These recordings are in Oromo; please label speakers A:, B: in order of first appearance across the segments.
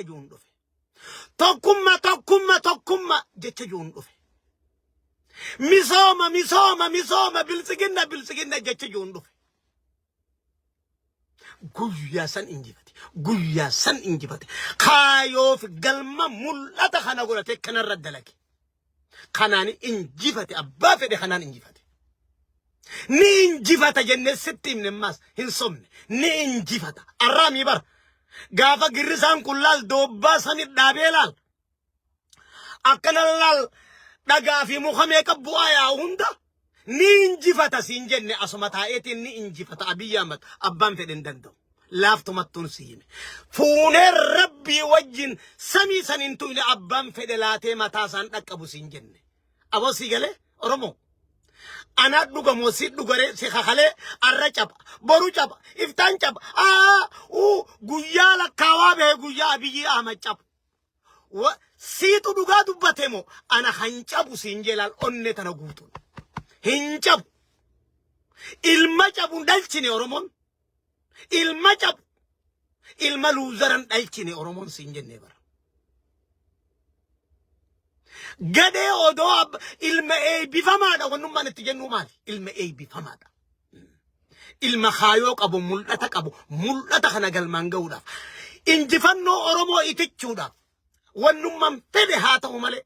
A: juun dhufe. Tokkumma tokkumma tokkumma jecha juun dhufe. Misooma misooma misooma biltsiginna biltsiginna jecha juun dhufe. Guyyaa san injifate. Guyyaa san injifate. Kaayoof galma mul'ata kana godhate kanarra dalage. Kanaan injifate abbaa fedhe kanaan injifate. Ni injifata jennee sitti himne ammaas hin sobne. Ni injifata. Arraamii bara. Gaafa girrisaan kun laal doobbaa sani dhaabee laal. Akkana laal dhagaa fi muka meeqa bu'aa yaa'u hunda ni injifata siin jenne asuma taa'eetiin ni injifata Abiyyi Ahmad abbaan fedhe hin danda'u. Laaftumattuun si hime. Fuunee rabbii wajjin samii san hin tuqne abbaan fedhe laatee mataa isaan dhaqqabu siin jenne. Aboo sii galee Oromoo. Anaa dhugamoo si dhugaree si kakalee arra caba boru caba iftaan caba aa uu guyyaa lakkaawaa bahe guyyaa Abiyyi Ahmad cabu. Wa- Siitu dhugaa dubbate moo ana han cabu siin jeelaal onnee tana guutuun. Hin cabu. Ilma cabu hin dhalchine Oromoon. Ilma cabu. Ilma luuzaran dhalchine Oromoon siin jennee bara. Gadhee odoo ilma eebbifamaadha wannummaan itti jennuu maali? Ilma eebbifamaadha. Ilma kaayoo qabu, mul'ata qabu, mul'ata kana galmaan ga'uudhaaf. Injifannoo Oromoo itichuudhaaf wannummaan fedhe haa ta'u malee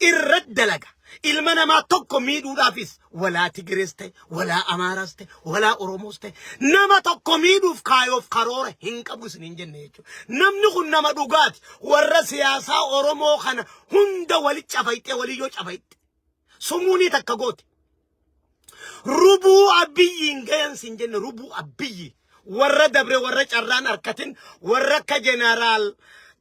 A: irra dalaga. Ilma namaa tokko miidhuudhaafis walaa Tigirees ta'e, walaa Amaaraas ta'e, walaa Oromoos ta'e nama tokko miidhuuf kaayoof karoora hin qabu isin hin jenne jechuudha. Namni kun nama dhugaati. Warra siyaasaa Oromoo kana hunda wali cafayxee waliyyoo cafayxe. Sumuunii takka goote. Rubuu Abiyyiin gayan sin jenne rubuu Abiyyi warra dabre warra carraan harkatin warra akka jeneraal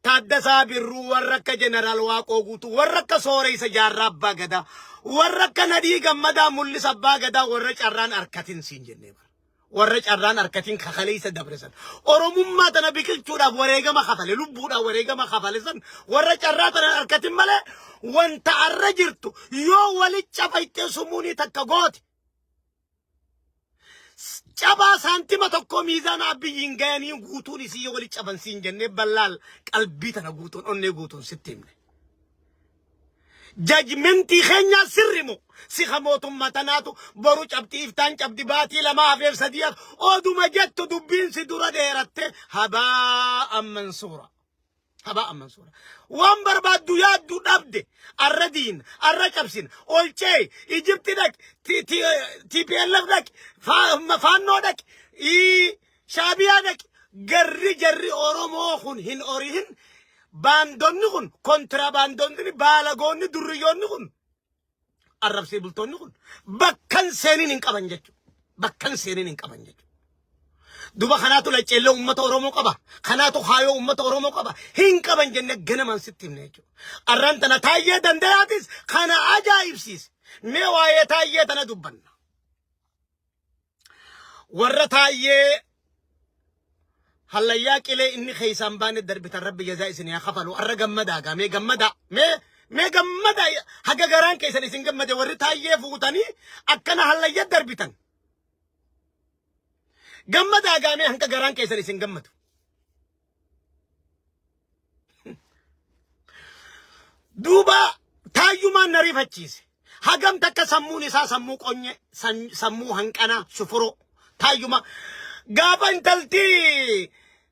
A: Taaddasaa Birruu warra akka jeneraal Waaqoo Guutuu warra akka Sooreysa Jaarraa Abbaa Gadaa warra akka Nadhii Gammadaa Mul'isa Abbaa Gadaa warra carraan harkatin siin jennee bara. Warra carraan harkatin kakaleessa dabre san. Oromummaa tana biqilchuudhaaf wareegama kafale lubbuudhaaf wareegama kafale san warra carraa tana harkatin malee wanta arra jirtu yoo wali cafaytee sumuunii takka goote cabaa saantima tokko miizaana Abiyyiin gayanii guutuun isii yoo wali caban siin jennee ballaal qalbii tana guutuun onnee guutuun sitti himne. Jajmentii keenyaa sirri moo si ka mootummaa tanaatu boru cabdi iftaan cabdi baatii lama hafeef sadii hafe oduma jettu dubbiin si dura dheeratte habaa mansuura. Habaa mansuura. Waan barbaaddu yaaddu dhabde arra diin arra cabsina ol ce'i Ijipti dhaqi TPLF dhaqi faannoo dhaqi Shaabiyaa dhaqi garri jarri Oromoo kun hin orihin baandonni kun kontirabaandonni baalagoonni durriyyoonni kun arrabsee bultoonni kun bakkan seeniin hin qaban jechuudha. Bakkan seeniin hin qaban jechuudha. Duba kanaatu lacceellee uummata Oromoo qaba. Kanaatu haayoo uummata Oromoo qaba. Hin qaban jennee ganamaan sitti himne jechuudha. Arraan tana taayyee danda'aatis kana ajaa'ibsiise. Mee waa'ee taayyee tana dubbanna. Warra taayyee hallayyaa qilee inni keessaan baane darbitan rabbi jazaa isin haa kafalu. Arra gammadaa gaa mee gammadaa mee mee gammadaa haga garaan keessan isin gammade warri taayyee fuutanii akkana hallayya darbitan. Gammadaa gaa mee hanga garaan keessan isin gammadu. Duuba taayyumaan na rifachiise. Hagam takka sammuun isaa sammuu qonye, sammuu hanqanaa, sufuroo. Taayyuma gaafa intalti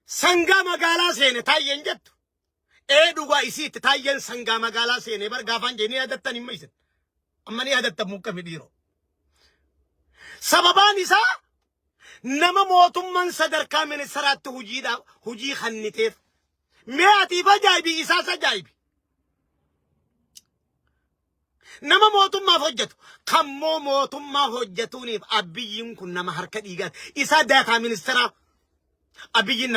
A: sangaa magaalaa seene taayyeen jettu. Ee dhugaa isiitti taayyeen sangaa magaalaa seene bar gaafaan jee ni yaadattan hin isin. Amma ni yaadattan mukkami dhiiroo. Sababaan isaa Nama mootummaan sadarkaa ministeraatti hojiidhaaf hojii kanniteef. Mee atiif ajaa'ibi isaas ajaa'ibi. Nama mootummaaf hojjetu kammoo mootummaa hojjetuuniif Abiyyiin kun nama harka dhiigaati. Isaa daataa ministeeraa Abiyyiin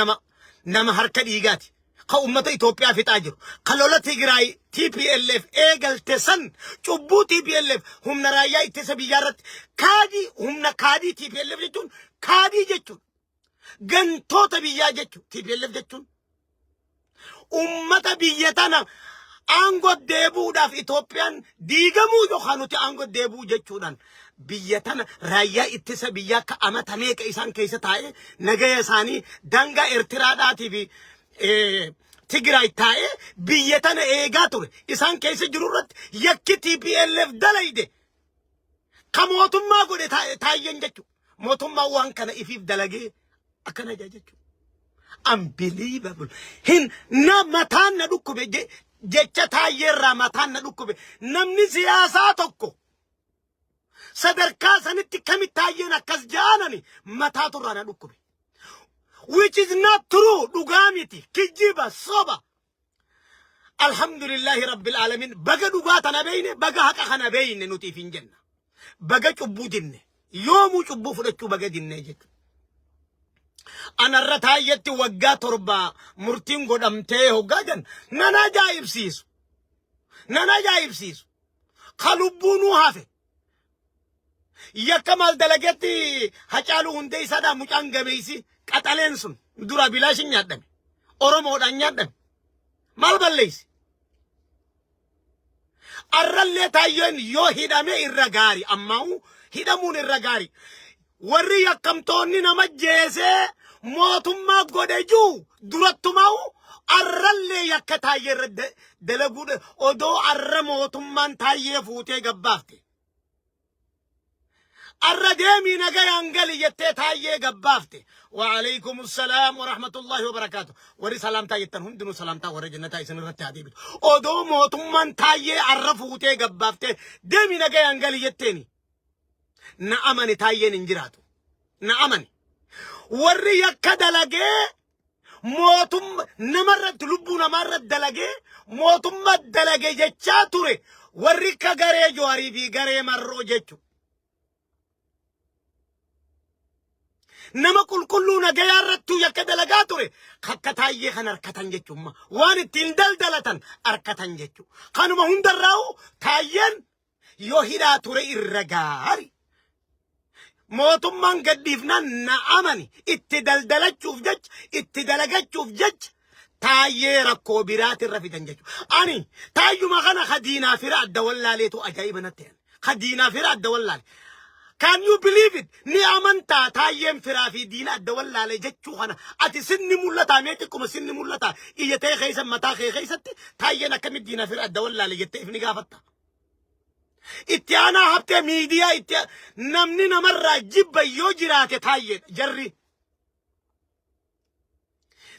A: nama harka dhiigaati. Ka ummata Itoophiyaa fixaa jiru. Ka lola Tigraay TPLF eegalte san cubbuu TPLF humna raayyaa ittisa biyyaa irratti kaadii humna kaadii TPLF jechuun kaadii jechuun gantoota biyyaa jechuun TPLF jechuun ummata biyya tana aangoo deebi'uudhaaf Itoophiyaan diigamuu yookaan nuti aangoo deebi'uu jechuudhaan biyya tana raayyaa ittisa biyyaa akka amata meeqa isaan keessa taa'ee nagaya isaanii daangaa Eertiraadhaatii fi Tigraay taa'ee biyya tana eegaa ture isaan keessa jiru irratti yakki TPLF dalayde ka mootummaa godhe Taayyeen jechuudha. Mootummaa waan kana ifiif dalagee akkana jedha jechuudha. Unbelievable. Hin na mataan na dhukkube jecha Taayyeerraa mataan na dhukkube. Namni siyaasaa tokko sadarkaa sanitti kamitti Taayyeen akkas ja'anani mataatu irraa na dhukkube. Which is not true. Dhugaa miti. Kijjiba soba. Alhamdulillahi rabbil alamin. Baga dhugaa tana beeyne, baga haqa kana beeyne nutiif hin jenna. Baga cubbuu dinne. Yoomuu cubbuu fudhachuu baga dinne jechuudha. Anarra Taayyetti waggaa 7 murtiin godhamtee hoggaa jenna. Nan ajaa'ibsiisu. Nan ajaa'ibsiisu. Ka lubbuunuu hafe. Yakka maal dalagetti Hacaaluu Hundeessaadhaa mucaan gameessi qaxaleen sun dura bilaashin nyaadhame. Oromoodhaan nyaadhame. Maal balleessi? Arrallee Taayyeen yoo hidhame irra gaari. Ammaa'u hidhamuun irra gaari. Warri yakkamtoonni nama jeesee mootummaa godhe jiru durattumaa'u arrallee yakka Taayyee irra dalaguu odoo arra mootummaan Taayyee fuutee gabbaafte. Arra deemii nagayaan gali jettee Taayyee gabbaafte. Wa'alaikum salaam wa rahmatullahi wa barakaatu. Warri salaamtaa jettan hundinuu salaamtaa warra jannataa isin irratti haa deebitu. Odoo mootummaan Taayyee arra fuutee gabbaaftee deemii nagayaan gali jetteeni. Na amani, Taayyeen hin jiraatu. Na amani. Warri yakka dalagee mootumma namarratti lubbuu namaarratti dalagee mootummaa dalage jechaa ture warri akka garee Jawaarii fi garee Marroo jechu. Nama qulqulluu nagayaa irrattuu yakka dalagaa ture akka Taayyee kan harkatan jechuun waan ittiin daldalatan harkatan jechu. Kanuma hundarraa'u Taayyeen yoo hidhaa ture irra gaari. Mootummaan gadhiifnaan na amani, itti daldalachuuf jecha, itti dalagachuuf jecha Taayyee rakkoo biraatirra fidan jechuudha. Ani Taayyuma kana ka diinaa fira adda wallaaleetu ajaa'iba natti ta'e. Ka diinaa fira adda wallaale. Can you believe it? Ni amantaa Taayyeen firaa fi diina adda wallaale jechuu kana ati sinni mul'ataa? Mee xiqquma sinni mul'ataa? Ija ta'e keessa mataa kee keessatti Taayyeen akkamitti diinaa fira adda wallaale jettee if ni gaafatta. Itti aanaa Habtee miidiyaa itti namni namarraa jibba yoo jiraate Taayyeedha jarri.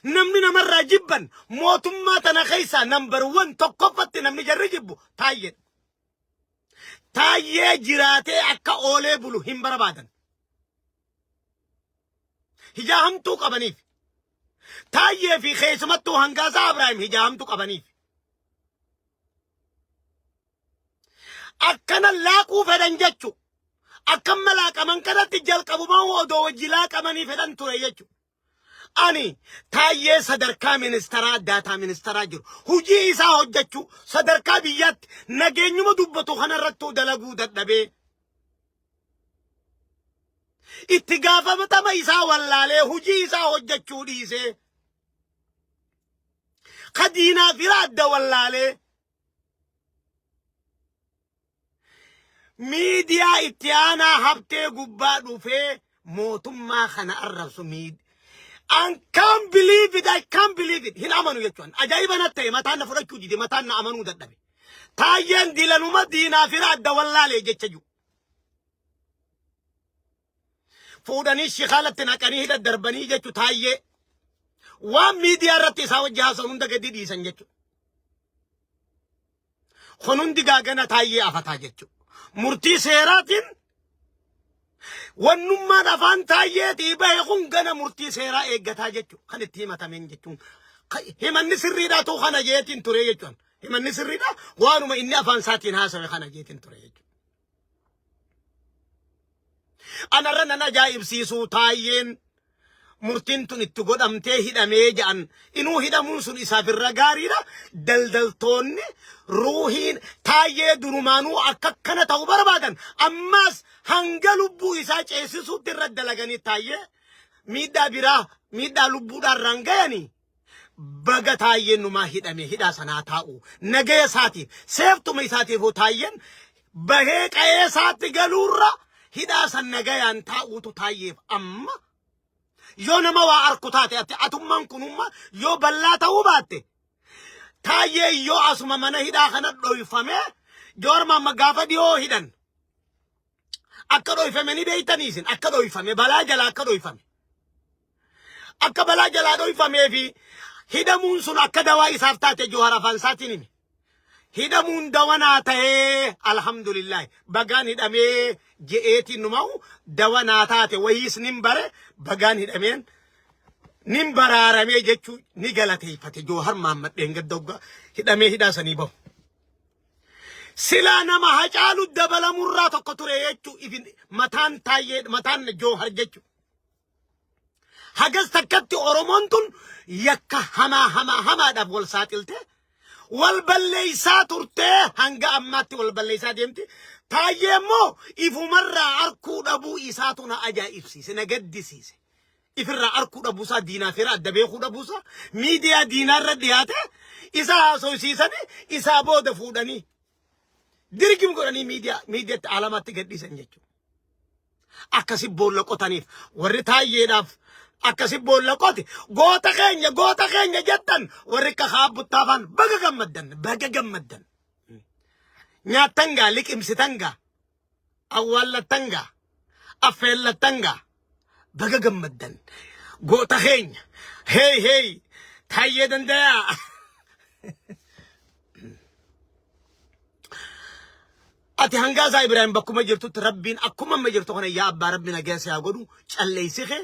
A: Namni namarraa jibban mootummaa tana keessaa number one tokkoffatti namni jarri jibbu Taayyeedha. Taayyee jiraatee akka oolee bulu hin barbaadan. Hijaa hamtuu qabaniif. Taayyee fi keessumattuu Hangaasaa Abrahaam hijaa hamtuu qabaniif. Akkana laaquu fedhan jechu. Akkamma laaqaman kanatti jalqabumaa odoo wajji laaqamanii fedhan ture jechu. Ani Taayyee sadarkaa ministeeraa daataa ministeeraa jiru hojii isaa hojjechuu sadarkaa biyyaatti nageenyuma dubbatu kanarrattuu dalaguu dadhabee itti gaafatama isaa wallaalee hojii isaa hojjechuu dhiisee ka diinaa fira adda wallaalee miidiyaa itti aanaa Habtee gubbaa dhufee mootummaa kana arrabsu miid. I can't believe it, I can't believe it. Hin amanu jechuun. Ajaa'iba natti ta'e, mataan na fudhachuu dide, mataan na amanuu dadhabe. Taayyeen dilanuma diinaa fira adda wallaalee jecha jiru. Fuudhanii shikaalatti naqanii hidha darbanii jechu Taayyee. Waan miidiyaa irratti isaa wajji haasa'an hunda gadi dhiisan jechuudha. Kun hundi gaagana Taayyee afataa jechuudha. Murtii seeraatiin wannummaan afaan Taayyeetii bahe kun gana murtii seeraa eeggataa jechuudha. Kan itti himatameen jechuun. Himanni sirriidhaa ta'u kana jeetiin ture jechuudha. Himanni sirriidhaa waanuma inni afaan isaatiin haasawe kana jeetiin ture jechuudha. Anarra nan ajaa'ibsiisu Taayyeen murtiin tun itti godhamtee hidhamee jedhan inuu hidhamuun sun isaaf irra gaariidha. Daldaltoonni ruuhiin Taayyee durumaanuu akka akkana ta'u barbaadan ammaas hanga lubbuu isaa ceesisuutti irra dalaganii Taayyee miidhaa biraa miidhaa lubbuudhaan irraan gayanii baga Taayyeen numaa hidhame hidhaa sanaa taa'u nagaya isaatiif seeftuma isaatiif Taayyeen bahee qa'ee isaatti galuurra hidhaa san nagayaan taa'uutu Taayyeef amma yoo nama waa arku taate ati atummaan kunumma yoo bal'aa ta'uu baatte. Taayyee yoo asuma mana hidhaa kana dhoyfame, Jawaar Mahammad gaafa dhiyoo hidhan akka dhoyfame ni beeytanii isin. Akka dhoyfame, balaa jalaa akka dhoyfame, akka balaa jalaa dhoyfamee fi hidhamuun sun akka dawaa isaaf taate Jawaar afaan isaatiin hime. Hidhamuun dawanaa ta'ee, alhamdulillah, bagaan hidhamee je'eetiin numaa'u dawanaa taate, wayiis nin bare, bagaan hidhameen nin baraaramee jechuu ni galateeffate Joohar Mahammad dheengadda hoggaa hidhamee hidhaa sanii bahu. Silaa nama Hacaalu dabalamurraa tokko ture jechuu ifin mataan Taayyee, mataan Joohar jechuu. Hagas takkatti Oromoon tun yakka hamaa hamaa hamaadhaaf wal saaxilte, wal balleessaa turtee, hanga ammaatti wal balleessaa deemti. Taayyee immoo ifumarraa arkuu dhabuu isaatu na ajaa'ibsiise, na gaddisiise. Ifirraa arkuu dhabuusaa, diinaa fira adda beekuu dhabuusaa, miidiyaa diinaarra dhiyaate isa haasofsiisanii, isaa booda fuudhanii dirgim godhanii miidiyaatti alamaatti gadhiisan jechuudha. Akkasi boolla qotaniif. Warri Taayyeedhaaf akkasi boolla qote, goota keenya, goota keenya jettan, warri akka Kaabuttaafaan baga gammaddan, baga gammaddan. Nyaattan gaa, liqimsitan gaa, awwaallattan gaa, affeellattan gaa, baga gammaddan. Goota keenya, hey hey, Taayyee Dandayaa. Ati hangaasaa Ibrahim bakkuma jirtutti Rabbiin akkuma amma jirtu kana, yaa abbaa, Rabbi nagaa si haa godhu. Calleessi kee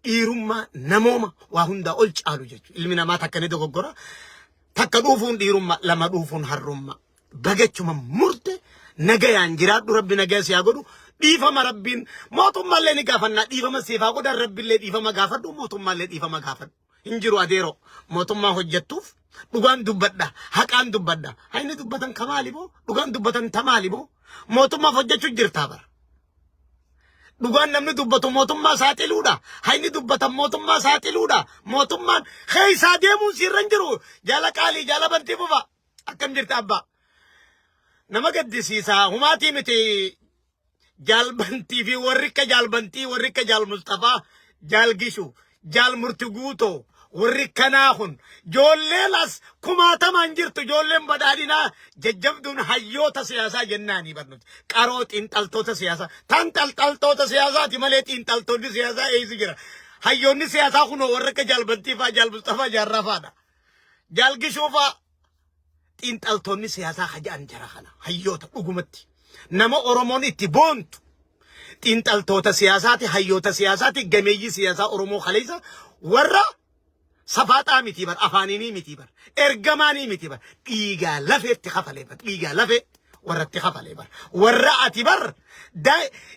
A: dhiirummaa, namooma waa hundaa ol caalu jechuudha. Ilmi namaa takka ni dogoggora. Takka dhuufuun dhiirummaa, lama dhuufuun harrummaa. Bagachuma murte nagayaan jiraadhu, Rabbi nagaa si haa godhu. Dhiifama Rabbiin mootummaallee ni gaafannaa, dhiifama siif haa godhan. Rabbillee dhiifama gaafadhu, mootummaallee dhiifama gaafadhu. Hin jiru adeeroo, mootummaa hojjettuuf dhugaan dubbadha, haqaan dubbadha. Hayni dubbatan kamaali boo, dhugaan dubbatan tamaali boo, mootummaaf hojjechuu jirtaa bara. Dhugaan namni dubbatu mootummaa saaxiluudha. Hayni dubbatan mootummaa saaxiluudha. Mootummaan keessaa deemuun siirra hin jiru. Jaala qaalii, jaala bantii fufa. Akkam jirta abbaa? Nama gaddisiisa. Humaatii miti, jaalbantii fi warri akka jaalbantii, warri akka jaal Mustafaa, jaal Gishu, jaal Murti Guutoo, warri kanaa kun ijoolleen as kumaatamaan jirtu, ijoolleen badhaadhinaa jajjabduun hayyoota siyaasaa jennaanii barnuti. Qaroo xiinxaltoota siyaasaa. Tan xalxaltoota siyaasaati malee xiinxaltoonni siyaasaa eessi jira? Hayyoonni siyaasaa kunoo warra akka jaalbantii faa, jaal Mustafaa Jaarraa faadha. Jaal Gishuu faa xiinxaltoonni siyaasaa haja'an jara kana, hayyoota dhugumatti. Nama Oromoon itti boontu xiinxaltoota siyaasaati, hayyoota siyaasaati, gameeyyii siyaasaa Oromoo kaleessa warra safaaxaa miti bar, afaaniinii miti bar, ergamaanii miti bar, dhiigaa lafeetti kafalee bar, dhiigaa lafee warratti kafalee bar, warra ati bar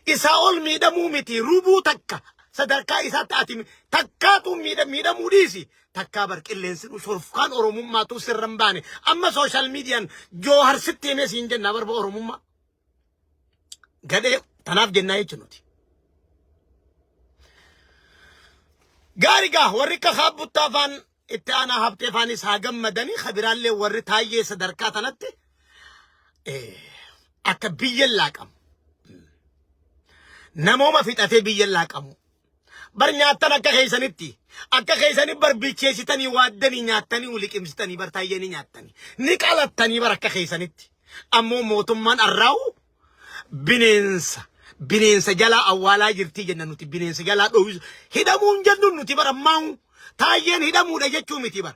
A: isaa ol miidhamuu miti, rubuu takka sadarkaa isaatti ati takkaatu miidhamuu dhiisi, takkaa bar qilleensi shorfkaan Oromummaatu sirra hin baane. Amma social miidiyaan Joohar sitti himee siin jennaa barba Oromummaa gadhee tanaaf jennaa jechuun nuti. Gaarii gaa, warri akka Kaabbuttaa faan, itti aanaa Habtee faanis haa gammadanii. Kabiraallee warri Taayyee sadarkaa tanatti akka biyya laaqamu. Namooma fixatee biyya laaqamu. Bar nyaattan akka keessanitti, akka keessanii bar bilcheessitanii waaddanii nyaattanii liqimsitanii bar, Taayyee ni nyaattanii ni qalattanii bar akka keessanitti. Ammoo mootummaan arraa'u bineensa jalaa awwaalaa jirtii jenna nuti, bineensa jalaa dhowisu hidhamuun jennu nuti bar. Ammaa'u Taayyeen hidhamuudha jechuu miti bar.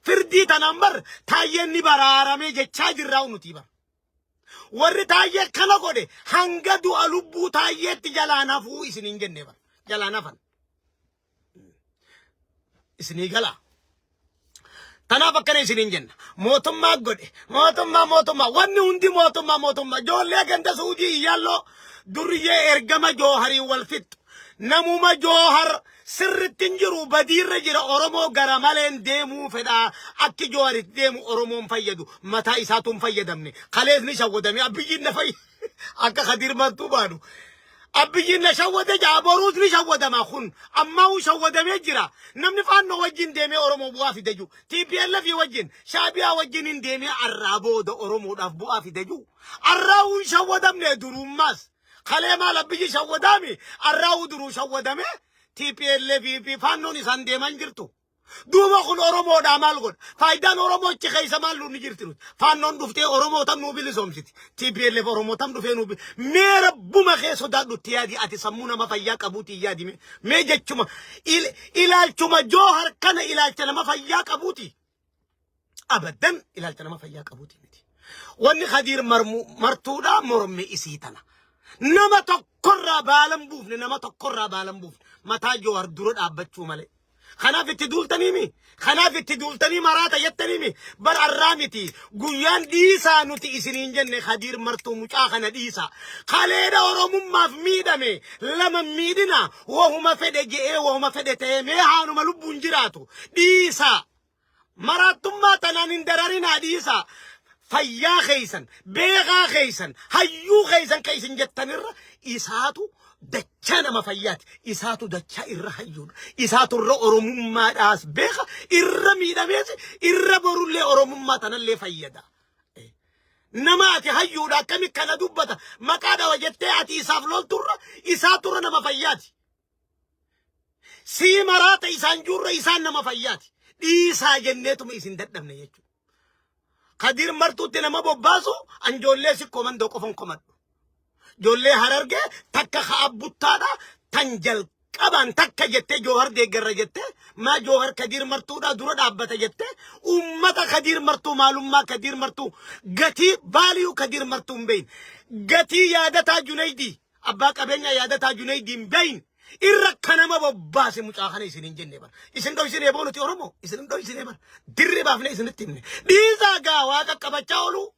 A: Firdii tanaan bar Taayyeen ni baraaramee jechaa jirraa nuti bar. Warri Taayyee kana godhe hanga du'a lubbuu Taayyeetti jalaan hafuu isin hin jenne bar. Jalaan hafan. Isinii galaa. Tanaaf akkana isiniin jenna. Mootummaa godhe. Mootummaa, mootummaa. Wanni hundi mootummaa, mootummaa. Ijoollee ganda Suudii iyyalloo duriyyee ergama Jooharii wal fixxu. Namuma Joohar sirritti hin jiru, badiirra jira, Oromoo gara maleen deemuu fedha. Akki Jooharitti deemu Oromoon fayyadu. Mataa isaatu hin fayyadamne. Kalees ni shawwadame. Abiyyiin na fayyada. Akka Khadiir Martuu baanu. Abiyyiin na shawwade jaa, boruus ni shawwadama kun. Ammaa shawwadamee jira. Namni Faannoo wajjin deemee Oromoo bu'aa fida jiru. TPLF wajjin, Shaabiyaa wajjin hin deemee arraa booda Oromoodhaaf bu'aa fida jiru. Arraa hin shawwadamne durummaas. Kalee maal Abiyyi shawwadaami? Arraa duruu shawwadame, TPLF fi Faannoon isaan deeman jirtu. Duuba kun Oromoodhaa maal godha? Faayidaan Oromoo achi keessa maal ni jirti nuti? Faannoon dhuftee Oromoo tam nuu bilisoomsiti. TPLF Oromoo tam dhufee nuu mee rabbuma kee sodaadhu itti yaadi ati sammuu nama fayyaa qabuuti yaadi mee. Mee jechuma ilaalchuma Joohar kana ilaalcha nama fayyaa qabuuti. Abadan ilaalcha nama fayyaa qabuuti miti. Wanni Khadiir marmu martuudha mormi isii tana. Nama tokkorraa baalan buufne nama tokkorraa baalan buufne mataa Joohar dura dhaabbachuu malee. Kanaaf itti duultaniimi. Kanaaf itti duultanii maraata jettaniimi. Bar arraa miti. Guyyaan dhiisaa nuti isiniin jenne Khadiir martuu mucaa kana dhiisaa. Kaleedha Oromummaaf miidhame lama miidhina wahuma fedhe je'ee wahuma fedhe ta'ee mee haanuma lubbuun jiraatu dhiisaa. Maraattummaa tanaan hin dararinaa dhiisaa. Fayyaa keessan, beekaa keessan, hayyuu keessan kan isin jettanirra isaatu dachaa nama fayyaati. Isaatu dachaa irra hayyuudha. Isaatu irra oromummaadhaas beeka, irra miidhamees, irra borullee oromummaa tanallee fayyada. Nama ati hayyuudha akkami kana dubbata maqaa dhawa jettee ati isaaf lolturra isaatu irra nama fayyaati. Sii maraata isaan juurra isaan nama fayyaati. Dhiisaa jenneetuma isin dadhabne jechuudha. Kadiir martuutti nama bobbaasu an ijoollee sikkoo mandoo qofan komadhu. Ijoollee harargee takka ka'a buttaadha tan jalqabaan takka jettee joohar deeggarra jettee maa joohar kadiir martuudha dura dhaabbata jettee uummata kadiir martuu maalummaa kadiir martuu gatii vaaliyuu kadiir martuu hin beekne gatii yaadataa junaydii Abbaa qabeenyaa yaadataa Junaydii hin beeyne irra akka nama bobbaase mucaa kana isin hin jenne bara. Isin dhoysine boo nuti Oromoo isin hin dhoysine bara. Dirree baafnee isinitti himne. Dhiisaa gaa waaqa qabachaa ooluu.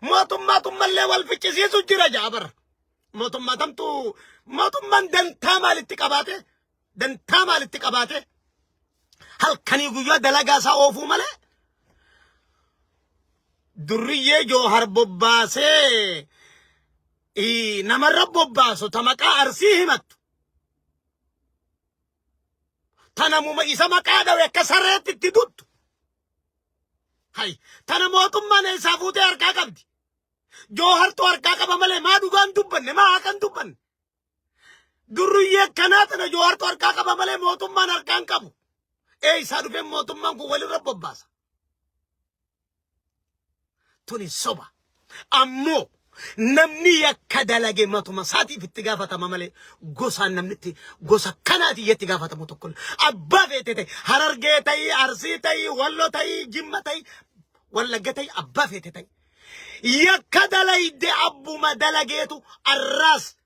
A: Mootummaa tummallee wal ficcisiisu jira jaa bara. Mootummaa tamtu mootummaan dantaa maalitti qabaate dantaa maalitti qabaate halkanii guyyaa dalagaa isaa oofuu malee Durriyyee Joohar bobbaasee namarra bobbaasu ta maqaa Arsii himattu. Ta namuma isa maqaa dhawe akka sareetti itti duttu. Hay, tana mootummaan eessaa fuutee harkaa qabdi. Joohartu harkaa qaba malee maa dhugaan dubbanne maa haqan dubbanne. Durriyyee akkanaa tana Joohartu harkaa qaba malee mootummaan harkaa hin qabu. Eessaa dhufee mootummaan kun walirra bobbaasa. Tuni soba. Ammoo namni yakka dalage matuma isaatiif itti gaafatama malee gosaan namni itti gosa kanaati itti gaafatamu tokko illee. Abbaa feete ta'e Harargee ta'ii Arsii ta'ii Wallo ta'ii Jimma ta'ii Wallagga ta'ii abbaa feete ta'ii. Yakka dalayde abbuma dalageetu arraas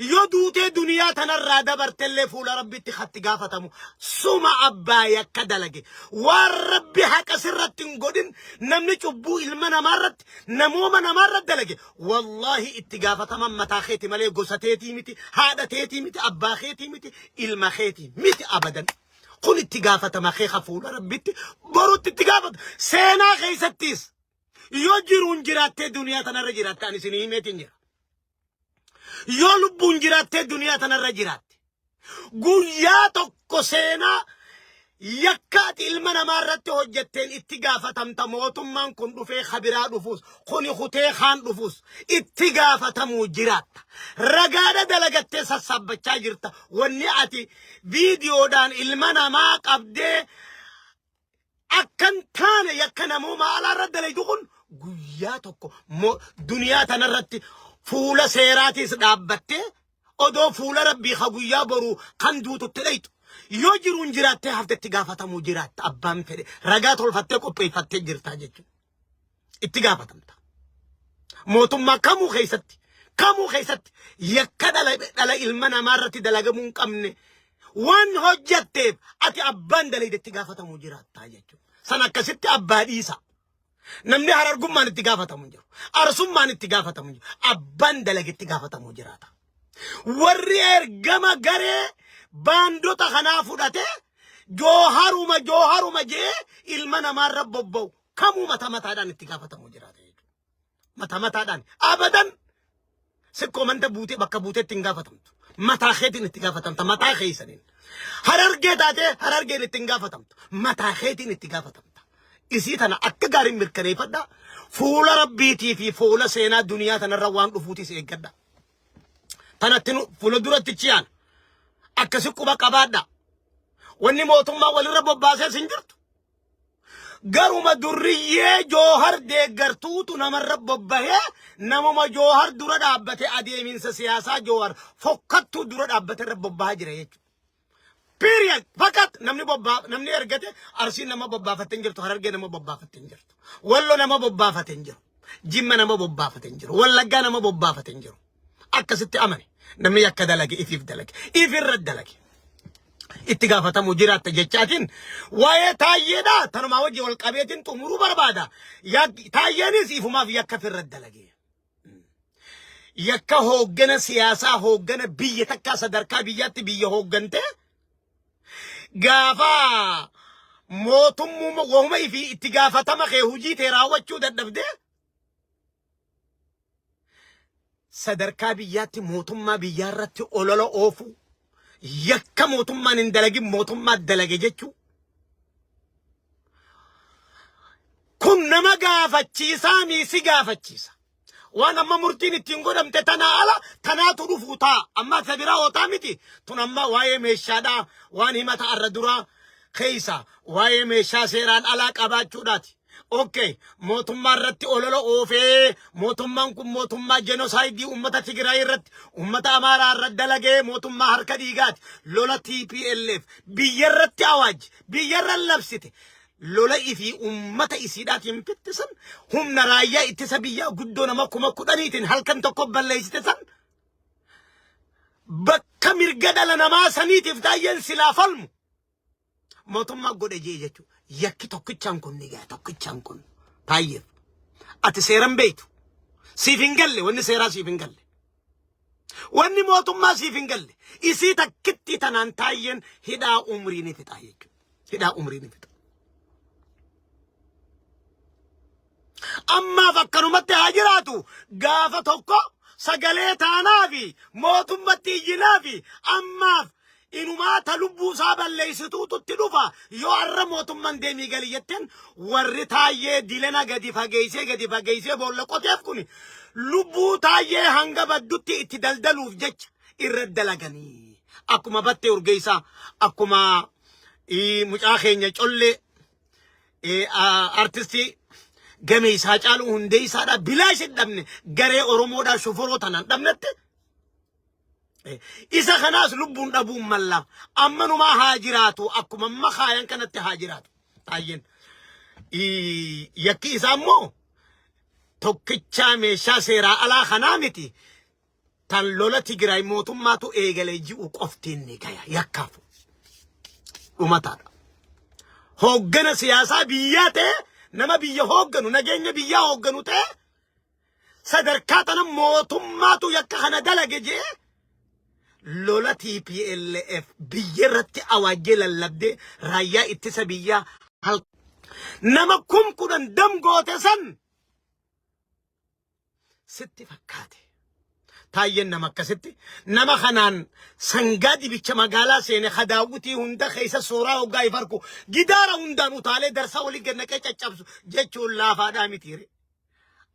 A: yoo duutee duniyaa tanarraa dabartellee fuula rabbitti hatti gaafatamu suma abbaa yakka dalage waan rabbi haqa sirratti hin godhin namni cubbuu ilma namaarratti namooma namaarratti dalage wallaahi itti gaafataman mataa keeti malee gosa teetii miti haadha teetii miti abbaa keetii miti ilma keetii miti abadan kun itti gaafatama kee ka fuula rabbitti borutti itti gaafatu seenaa keessattis yoo jiruun jiraattee duniyaa tanarra jiraatte ani isinii himeetiin jira. Yoo lubbuun jiraattee duniyaa tanarra jiraatte guyyaa tokko seenaa yakka ati ilma namaa irratti hojjetteen itti gaafatamta mootummaan kun dhufee kabiraa dhufuus kuni kutee kaan dhufuus itti gaafatamuu jiraatta. Ragaadha dalagattee sassaabbachaa jirta wanni ati viidiyoodhaan ilma namaa qabdee Akkan taane yakka namoomaa alaa irra dalaydu kun guyyaa tokko duniyaa tanarratti fuula seeraatiis dhaabbattee odoo fuula rabbii ka guyyaa boruu kan duututti dhayxu yoo jiruun jiraattee haftetti gaafatamuu jiraatta abbaan fedhe ragaa tolfattee qopheeffattee jirtaa jechuudha. Itti gaafatamta. Mootummaa kamuu keessatti kamuu keessatti yakka dhala, dhala ilma namaa irratti dalagamuu hin qabne waan hojjatteef ati abbaan dalayde itti gaafatamuu jiraattaa jechuudha. San akkasitti abbaa dhiisa. Namni harargummaan itti gaafatamu hin jiru. Arsummaan itti gaafatamu hin jiru. Abbaan dalage itti gaafatamuu jiraata. Warri ergama garee baandota kanaa fudhate jooharuma jooharuma jee ilma namaarra bobba'u kamuu mata mataadhaan itti gaafatamu jiraata jechuudha. Mata mataadhaan abadan sikkoo manta buutee bakka buuteetti hin gaafatamtu. Mataa keetiin itti gaafatamta mataa keessaniin. Harargee taatee harargeen itti hin gaafatamtu. Mataa keetiin itti gaafatamta. Isii tana akka gaariin mirkaneeffadha. Fuula rabbiitii fi fuula seenaa duniyaa tanarra waan dhufuutis eeggadha. Tanatti nu fuula duratti ciyaan akkasi quba qabaadha. Wanni mootummaa walirra bobbaasees hin jirtu. Garuma durriyyee Joohar deeggartuutu namarra bobbahee namuma Joohar dura dhaabbate adeeminsa siyaasaa Joohar fokkattuu dura dhaabbate irra bobbahaa jira jechuudha. Period. Fakat namni bobbaa namni ergate Arsiin nama bobbaafatte hin jirtu, Harargee nama bobbaafatte hin jirtu, Wallo nama bobbaafate hin jiru, Jimma nama bobbaafate hin jiru, Wallaggaa nama bobbaafate hin jiru. Akkasitti amane namni yakka dalage ifiif dalage, ifirra dalage. Itti gaafatamu jiraatta jechaatiin waa'ee taayyeedha tanumaa wajji wal qabeetiin xumuruu barbaada. Taayyeenis ifumaaf yakka firra dalage. Yakka hooggana siyaasaa hooggana biyya takkaa sadarkaa biyyaatti biyya hooggante gaafa mootummuma wahuma ifii itti gaafatama kee hujii tee raawwachuu dadhabde sadarkaa biyyaatti mootummaa biyyaa irratti olola oofuu yakka mootummaan hin dalagin mootummaa dalage jechuu kun nama gaafachiisaa mii si gaafachiisa. Waan amma murtiin ittiin godhamte tanaa ala tanaatu dhufuu ta'a. Amma isa biraa ootaa miti. Tun amma waa'ee meeshaadhaa waan himata arra duraa keessa waa'ee meeshaa seeraan alaa qabaachuudhaati. Okay, mootummaa irratti olola oofee mootummaan kun mootummaa jenosaayidii uummata Tigraay irratti uummata Amaaraa irratti dalagee mootummaa harka dhiigaati. Lola TPLF biyya irratti awaaj biyya irra labsite. Lola ifii uummata isiidhaatiin fittisan humna raayyaa ittisa biyyaa guddoo nama 10,000tiin halkan tokko balleessite san bakka mirga dhala namaa saniitiif taayyeen silaa falmu mootummaa godhe jee jechuudha. Yakki tokkichaan kun ni ga'a tokkichaan kun taayyeef. Ati seeran beektu. Siif hin galle wanni seeraa siif hin galle. Wanni mootummaa siif hin galle. Isii takkitti tanaan taayyeen hidhaa umrii ni fixa jechuudha. Hidhaa umrii ni fixa. Ammaaf akkanumatti haa jiraatu gaafa tokko sagalee taanaa fi mootummatti iyyinaa fi ammaaf inumaa ta lubbuu isaa balleessituutu itti dhufa yoo arra mootummaan deemii gali jetteen warri taayyee dilena gadi fageessee gadi fageessee boolla qoteef kun lubbuu taayyee hanga baddutti itti daldaluuf jecha irra dalaganii akkuma battee urgeessaa akkuma mucaa keenya collee artistii gameessaa caaluu hundeessaadha bilaash hin dhabne garee Oromoodhaa shoforoo tanaan dhabnetti isa kanaas lubbuun dhabuun malla ammanumaa haa jiraatu akkuma amma kaayan kanatti haa jiraatu taayyeen yakki isaa immoo tokkichaa meeshaa seeraa alaa kanaa miti tan lola Tigraay mootummaatu eegalee ji'u qoftiin ni gaya yakkaaf dhumataadha. Hooggana siyaasaa biyyaa ta'e nama biyya hoogganu nageenya biyyaa hoogganu ta'e sadarkaa tana mootummaatu yakka kana dalage jee lola TPLF biyya irratti awaajjee lallabdee raayyaa ittisa biyyaa nama 10,000 dam goote san sitti fakkaate. Taayyeen nama akkasitti nama kanaan sangaa dibicha magaalaa seene hadaawwitii hunda keessa suuraa hoggaa if arku gidaara hundaan utaalee darsaa walii gad naqee caccabsu jechuun laafaadhaa mitiire.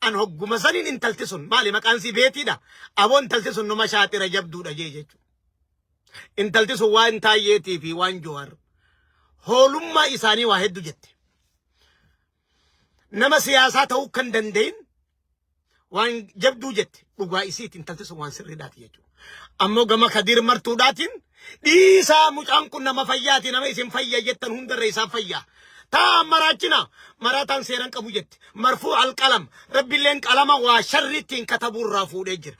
A: An hogguma saniin intalti sun maali maqaan sii beetiidha. Aboo intalti sun numa shaaxira jabduudha jee jechuudha. Intalti sun waan taayyeetii fi waan joowar hoolummaa isaanii waa hedduu jette. Nama siyaasaa ta'uu kan danda'in waan jabduu jette dhugaa isiiti intalti sun waan sirriidhaati jechuudha. Ammoo gama Kadiir Martuudhaatiin dhiisaa mucaan kun nama fayyaati nama isin fayya jettan hundarra isaan fayyaa. Taa maraachina maraataan seeran qabu jette. Marfuu alqalam rabbiilleen qalama waa sharriittiin katabuurraa fuudhee jira.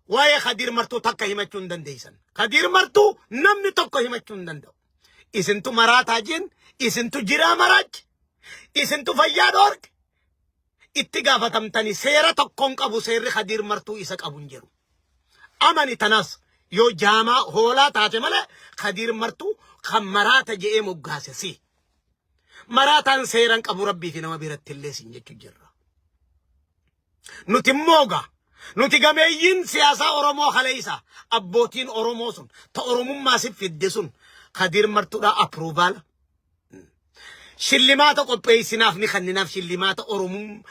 A: Waa'ee Kadiir Martuu takka himachuu hin dandeessan. Kadiir Martuu namni tokko himachuu hin danda'u. Isintu maraataa jeen, isintu jiraa maraache, isintu fayyaa dhoorke. Itti gaafatamtani seera tokkoon qabu seerri Kadiir Martuu isa qabu hin jiru. Amani tanas yoo jaamaa hoolaa taate malee Kadiir Martuu kan maraata je'ee moggaase si. Maraataan seeran qabu rabbii fi nama biratti illee sin jechuu jirra. Nuti immoo gaa nuti gameeyyiin siyaasaa Oromoo kaleessa abbootiin Oromoo sun ta Oromummaa si fidde sun Kadiir Martuudhaa approval shillimaata qopheessinaaf ni kanninaaf shillimaata Oromummaa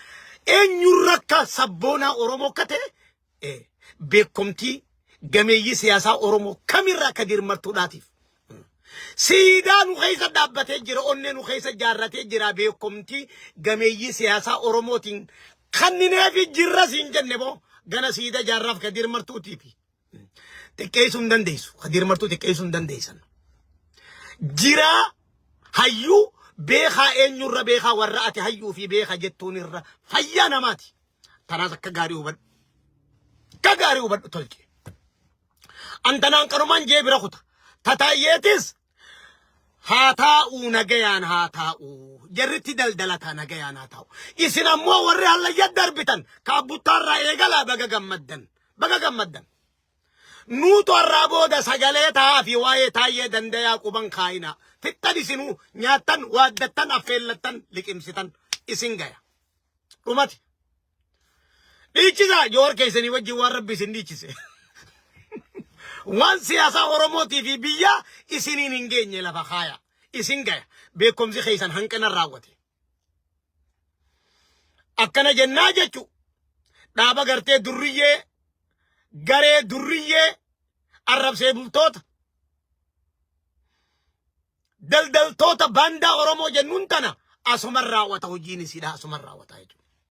A: eenyurra akka sabboonaa Oromoo akka ta'e beekumtii gameeyyii siyaasaa Oromoo kamirraa Kadiir Martuudhaatiif. Siidaa nu keessa dhaabbatee jira, onnee nu keessa jaarratee jira beekumtii gameeyyii siyaasaa Oromootiin kannineefi jirra siin jenne boo gana siida jaarraaf Kadiir Martuutiifi. Xiqqeessuu hin dandeessu. Kadiir Martuu xiqqeessuu hin dandeessan. Jiraa hayyuu beekaa eenyurra beekaa warra ati hayyuu fi beeka jettuun irra fayyaa namaati. Tanaas akka gaarii hubadhu. Akka gaarii hubadhu tolche. Antanaan qanumaan jee bira kuta. Tataayyeetis haa taa'uu nagayaan haa taa'uu. Jarritti daldalataa nagayaan haa taa'u. Isin ammoo warri hallayya darbitan kaabbutaarraa eegalaa baga gammaddan. Baga gammaddan. Nuutu har'aa booda sagalee ta'aa fi waa'ee taayyee dandayaa quban kaayinaa. Fixxan isinuu nyaattan, waaddattan, affeellattan, liqimsitan isin gaya. Dhumati. Dhiichisaa joowar keessanii wajjin waan rabbi isin dhiichise. Waan siyaasaa Oromootii fi biyyaa isiniin hin geenye lafa kaaya. Isin gaya. Beekumsi keessan hanqina raawwate. Akkana jennaa jechu dhaaba gartee durriyyee garee durriyyee arrabsee bultoota daldaltoota baandaa Oromoo jennuun tana asuman raawwata hojiin isiidha asuman raawwata jechuudha.